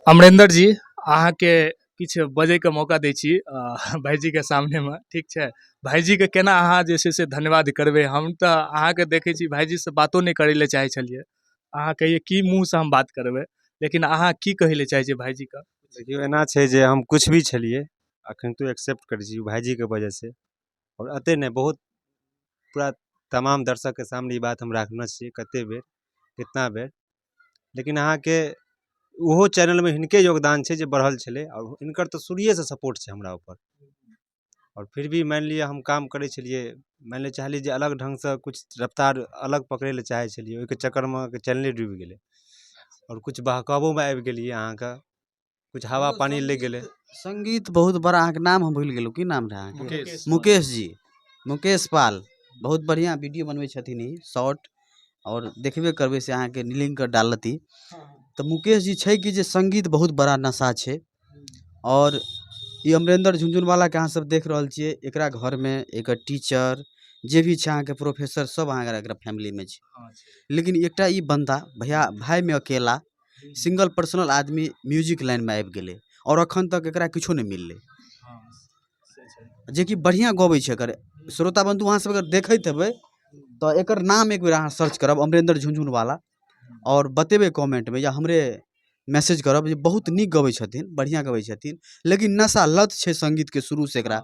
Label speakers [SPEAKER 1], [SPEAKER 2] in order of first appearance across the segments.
[SPEAKER 1] अमरेंद्र जी, अहाँके किछु बजैके मौका दै छी भाइजीके सामनेमे, ठीक छै? भाइजीके केना अहाँ जे छै से धन्यवाद करबै? हम तऽ अहाँके देखै छी, भाइजीसँ बातो नहि करै लए चाहै छलियै। अहाँ कहियै की मुँहसँ हम बात करबै, लेकिन अहाँ की कहै लए चाहै छियै भाइजीके?
[SPEAKER 2] देखियौ, एना छै जे हम किछु भी छलियै, अखन तो एक्सेप्ट करै छी भाइजीके वजहसँ। आओर एतहि नहि, बहुत पूरा तमाम दर्शकके सामने ई बात हम राखने छियै कतेक बेर, कितना बेर। लेकिन अहाँके ओहो चैनलमे हिनके योगदान छै जे बढ़ल छलै, आओर हिनकर तऽ शुरुएसँ सपोर्ट छै हमरा ऊपर। आओर फिर भी मानि लिअ हम काम करै छलियै, मानि लिअ चाहलियै जे अलग ढङ्गसँ किछु रफ्तार अलग पकड़ै लए चाहै छलियै, ओहिके चक्करमे अहाँके चैनले डूबि गेलै। आओर किछु बहकावोमे आबि गेलियै, अहाँके किछु हवा पानी लागि गेलै।
[SPEAKER 3] सङ्गीत बहुत बड़ा, अहाँके नाम हम भूलि गेलहुँ, की नाम रहै अहाँके?
[SPEAKER 1] मुकेश।
[SPEAKER 3] मुकेश जी, मुकेश पाल बहुत बढ़िआँ वीडियो बनबै छथिन ई शॉर्ट, आओर देखबे करबै से अहाँके लिंक डालती। तऽ मुकेश जी छै कि जे सङ्गीत बहुत बड़ा नशा छै। आओर ई अमरेंद्र झुनझुनवालाके अहाँ सब देख रहल छियै, एकरा घरमे एकर टीचर जे भी छै, अहाँके प्रोफेसर सब अहाँके एकरा फैमिलीमे छै। लेकिन एकटा ई बन्दा भैया भाइमे अकेला सिंगल पर्सनल आदमी म्यूजिक लाइनमे आबि गेलै, आओर अखन तक एकरा किछो नहि मिललै, जेकि बढ़िआँ गबै छै। एकर श्रोता बन्धु, अहाँ सब अगर देखैत हेबै तऽ एकर नाम एक बेर अहाँ सर्च करब, अमरेंद्र झुनझुनवाला, आओर बतेबै कमेंटमे या हमरे मैसेज करब जे बहुत नीक गबै छथिन, बढ़िआँ गबै छथिन। लेकिन नशा लत छै सङ्गीतके शुरूसँ एकरा,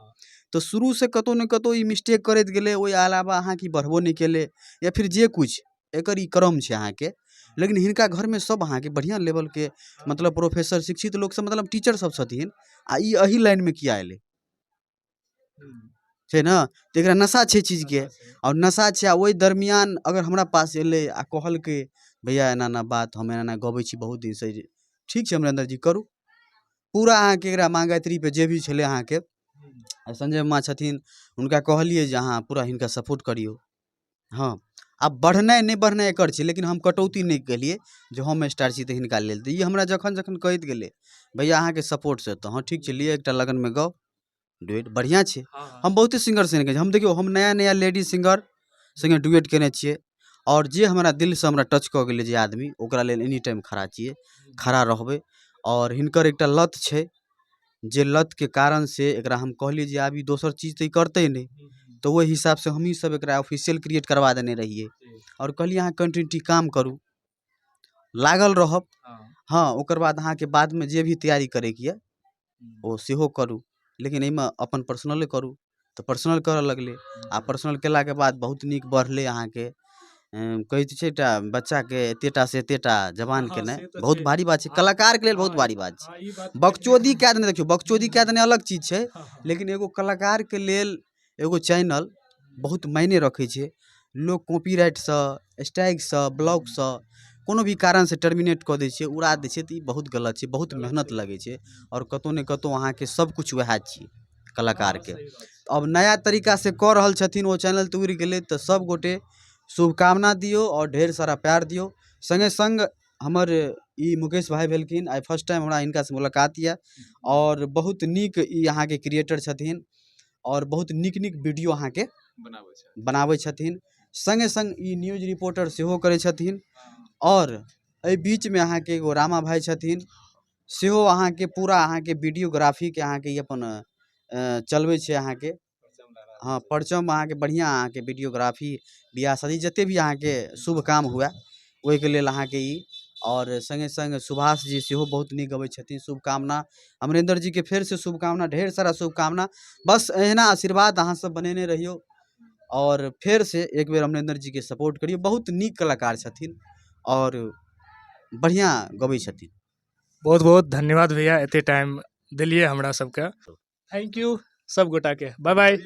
[SPEAKER 3] तऽ शुरूसँ कतहु ने कतहु ई मिस्टेक करैत गेलै। ओहि अलावा अहाँके ई बढ़बो नहि केलै या फिर जे किछु एकर ई क्रम छै अहाँके। लेकिन हिनका घरमे सब अहाँके बढ़िआँ लेवलके मतलब प्रोफेसर, शिक्षित लोकसब, मतलब टीचर सब छथिन, आ ई एहि लाइनमे किया एलै छै ने? तऽ एकरा नशा छै चीजके, आओर नशा छै। आ ओहि दरमियान अगर हमरा पास एलै आ कहलकै, भैया एना एना बात, हम एना एना गबै छी बहुत दिनसँ। ठीक छै अमरेंद्र जी, करू पूरा। अहाँके एकरा माँ गायत्री पे जे भी छलै अहाँके संजय माँ छथिन, हुनका कहलियै जे अहाँ पूरा हिनका सपोर्ट करियौ। हँ, आब बढ़नाइ नहि बढ़नाइ एकर छै, लेकिन हम कटौती नहि केलियै जे हम स्टार छी तऽ हिनका लेल। तऽ ई हमरा जखन जखन कहैत गेलै, भैया अहाँके सपोर्टसँ, तऽ हँ ठीक छै, लिअ एकटा लगनमे गाउ डुएट, बढ़िआँ छै। हम बहुते सिंगर संगे, हम देखियौ, हम नया नया लेडीज सिंगर संगे डुएट केने छियै, आओर जे हमरा दिलसँ हमरा टच कऽ गेलै जे आदमी, ओकरा लेल एनी टाइम खड़ा छियै, खड़ा रहबै। आओर हिनकर एकटा लत छै, जे लतके कारण से एकरा हम कहलियै जे आब ई दोसर चीज तऽ ई करतै नहि, तऽ ओहि हिसाबसँ हमहीँ सब एकरा ऑफिशियल क्रिएट करबा देने रहियै, आओर कहलियै अहाँ कंटिन्यूटी काम करू, लागल रहब। हँ, ओकर बाद अहाँके बादमे जे भी तैयारी करैके यऽ ओ सेहो करू, लेकिन एहिमे अपन पर्सनले करू। तऽ पर्सनल करऽ लगलै, आ पर्सनल केलाके बाद बहुत नीक बढ़लै। अहाँके कहै छै एकटा बच्चाके एतेटा से एतेटा जवान केनाइ बहुत भारी बात छै, कलाकारके लेल बहुत भारी बात छै। बकचोदी कए देने, देखियौ, बकचोदी कए देने अलग चीज छै, लेकिन एगो कलाकारके लेल एगो चैनल बहुत मायने रखै छै। लोक कॉपीराइटसँ, स्ट्राइकसँ, ब्लॉकसँ, कोनो भी कारणसँ टर्मिनेट कऽ दै छै, उड़ा दै छै, तऽ ई बहुत गलत छै। बहुत मेहनत लगै छै, आओर कतहु ने कतहु अहाँके सब किछु वएह छियै कलाकारके। अब नया तरीकासँ कऽ रहल छथिन, ओ चैनल तऽ उड़ि गेलै। तऽ सब गोटे शुभकामना दियौ आओर ढेर सारा प्यार दियौ। सङ्गे सङ्ग हमर ई मुकेश भाइ भेलखिन, आइ फर्स्ट टाइम हमरा हिनकासँ मुलाकात यऽ, आओर बहुत नीक ई अहाँके क्रिएटर छथिन, आओर बहुत नीक नीक वीडियो अहाँके बनाबै छथिन। सङ्गे सङ्ग ई न्यूज रिपोर्टर सेहो करै छथिन। आओर एहि बीचमे अहाँके एगो रामा भाइ छथिन, सेहो अहाँके पूरा अहाँके वीडियोग्राफीके अहाँके ई अपन चलबै छै अहाँके। हँ, परचम अहाँके बढ़िआँ अहाँके वीडियोग्राफी, बियाह शादी जतेक भी अहाँके शुभ काम हुए ओहिके लेल अहाँके ई। आओर सङ्गे सङ्ग सुभाष जी सेहो बहुत नीक गबै छथिन। शुभकामना अमरेंद्र जीके, फेरसँ शुभकामना, ढेर सारा शुभकामना। बस एहिना आशीर्वाद अहाँ सब बनेने रहियौ, आओर फेरसँ एक बेर अमरेंद्र जीके सपोर्ट करियौ। बहुत नीक कलाकार छथिन आओर बढ़िआँ गबै छथिन।
[SPEAKER 1] बहुत बहुत धन्यवाद भैया, एते टाइम देलियै हमरा सबके। Thank you सब गोटाके, बाय बाय।